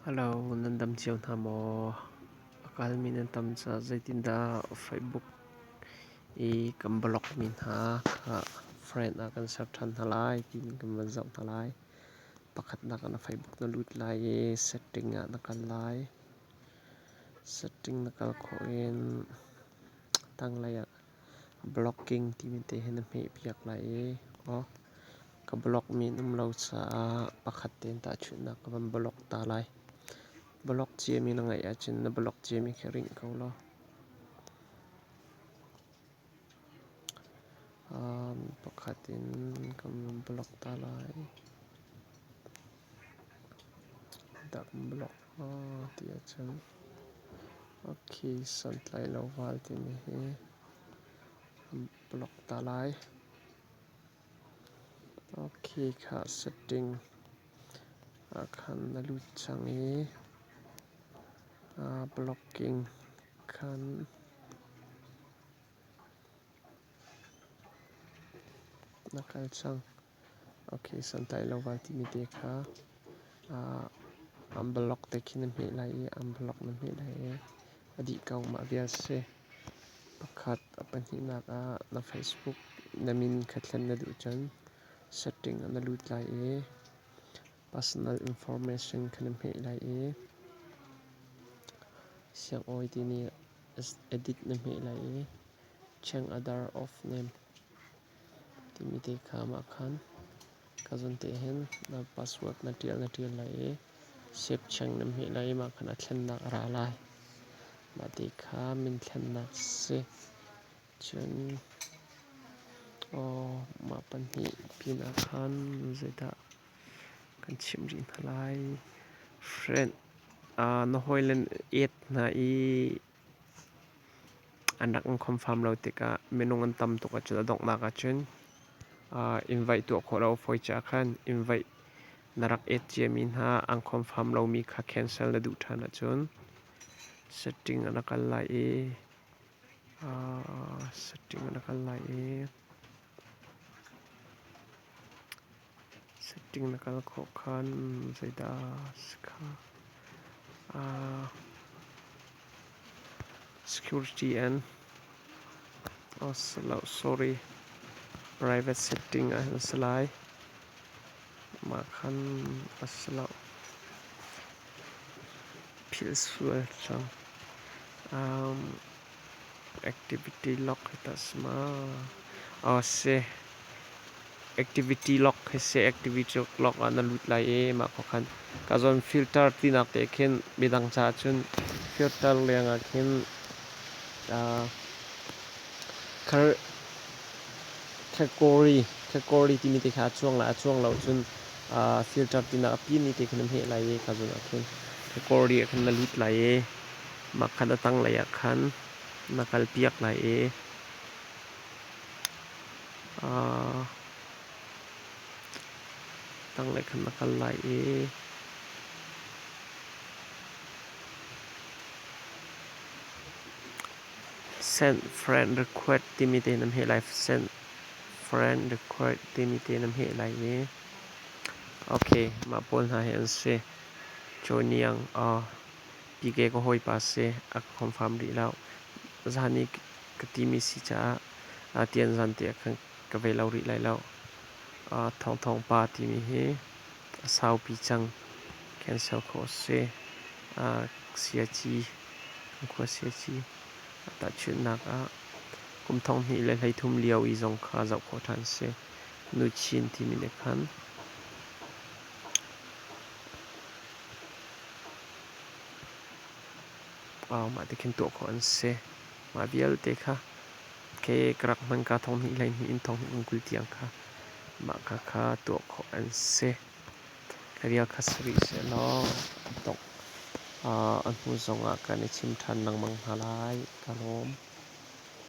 Hello, nan dam cio hna maw? A kalmi nan tam caah zeitindah Facebook i kan block mi hna kha friend ah kan ser ṭhan hna lai tiin kan van zoh hna lai. Pakhatnak ah na Facebook na lut lai i setting ah na kal lai. Setting na kal khawh in tanglei ah blocking timi te hi na hmehpiak lai i aw ka block mi an um lo caah pakhat tein tahchunhnak ka van block ta lai. Block ciami na ngeih ahcun na block ciami khi ringh ko law. Pakhat in kan van block ta lai. Dah kan block hnga ti ahcun okay santlai lo val timi hi block ta lai. Okay kha setting ah khan na lut cang i blocking khan na kal cang. Okay santlai lo val timi te kha an block te khi na hmeh lai i an block na hmeh lai i a dih ko mah vial si. Pakhat a pahnihnak ah na Facebook na min kha thlen na duh cun setting ah na lut lai i personal information kha na hmeh lai i siangawi timi edit na hmeh lai i change other of name timi te kha mah khan ka zawn te hin na password na ṭial lai i save change na hmeh lai i mah khan a thlennak a ra lai. Mah ti kha min thlennak si. Cun aw mah pahnih pinah khan zeidah kan chimh rih hna lai. Friend na hawile add hna i an rak in confirm lo tikah minung an tam tuk ahcun a donghnak ahcun invite tuah khawh lo a fawi caah khan invite na rak add ciami hna an confirm lomi kha cancel na duh ṭhan ahcun setting ah na kal lai i setting ah na kal lai i setting na kal khawh khan zeidah si kha security and sorry private setting ah hin a si lai. Mah khan a si lo. Philh sual cang. Activity log hi tah si ma? Aw si. Activity log hi si. Activity log ah na lut lai i mah khua khan ka zawn filter tinak te khin midang caah cun filter leng ah khin category category timi te kha a cuang lai. A cuang lo cun filter tinak a pin i te khin na hmeh lai i ka zawn ah khin category ah khan na lut lai i mah khan a tanglei ah khan na kalpiak lai i tanglei khan na kal lai i send friend request timi te na hmeh lai. Send friend request timi te na hmeh lai i okay mah pawl hna hi an si. Cawniang PK ka hawipa si a ka confirm rih lo. Zan i ka timi si caah tian zan te ah khan ka ve lo rih lai lo. Thawngthawng pa timi hi a saupi cang. Cancel khawh a si. Siaci kan khua siaci tahchunhnak ah kum 2013 lio i zong kha zoh khawh ṭhan a si. Nuchin timi nih khan Mah ti khin tuah khawh an si. Mah vialte kha ke ka rak hman ka 2012 in 2020 tiang kha mah kha tuah khawh an si. Ka vial kha si rih sehlaw a hnu zongah kan i chim ṭhan lengmang hna lai. Ka lawm.